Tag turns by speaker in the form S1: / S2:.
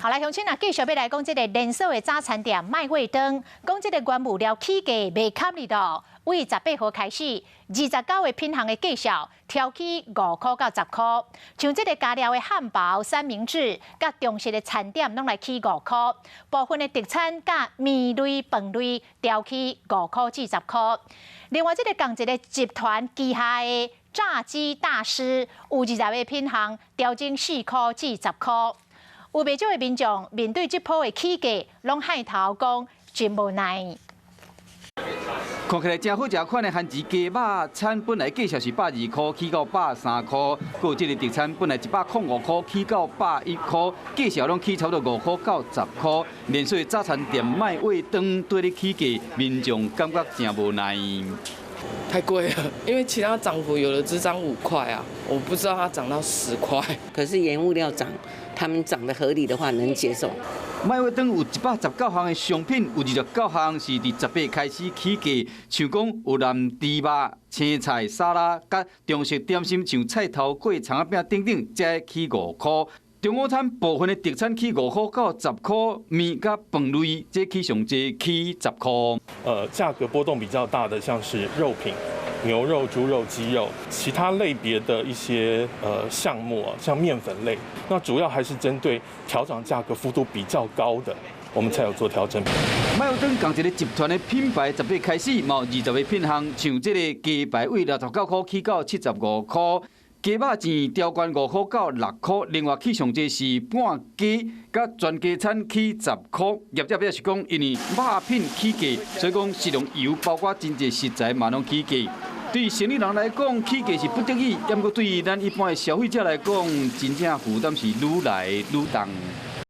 S1: 好來，鄉親啊，繼續欲來講這个連鎖的早餐店麥味登，講這个原物料起價袂堪哩囉，對18號開始，29个品項的價數調起5箍到10箍，像這个加料的漢堡、三明治，佮中式的餐點攏來起五箍，部分的特餐佮麵類、飯類調起5箍至10箍。另外，這个仝一个集團旗下的炸雞大師，有20个品項調整4箍至10箍。有袂少的民眾面對這波的起價，攏害頭講真無奈。
S2: 看起來誠好食款的番薯雞肉餐，本來價數是120箍，起到130箍；閣有這个特餐，本來105箍，起到110箍，價數攏起差不多5箍到10箍。連鎖早餐店麥味登對咧起價，民眾感覺誠無奈。
S3: 太貴了，因為其他漲幅有的只漲5塊啊，我不知道它漲到10塊。
S4: 可是原物料漲，他們漲得合理的話，能接受。
S2: 麥味登有119項的商品，有29項是佇18開始起價，像講有南豬肉、青菜沙拉，佮中式點心，像菜頭粿、蔥仔餅等等，才起5箍。中午餐部分的特餐起5箍到10箍，麵佮飯類這起上濟起10箍。
S5: 價格波動比較大的，像是肉品、牛肉、豬肉、雞肉，其他類別的一些項目啊，像麵粉類，那主要還是針對調漲價格幅度比較高的，我們才有做調整。
S2: 麥味登仝一个集團的品牌，十八開始，嘛有20个品項，像這个雞排對69箍起到75箍。雞肉醬調懸5箍到6箍，另外起上濟是半雞佮全雞餐起10箍。業者表示講，因為肉品起價，所以講食用油包括真濟食材嘛攏起價。對生意人來講，起價是不得已；毋過對咱一般的消費者來講，真正負擔是愈來愈重。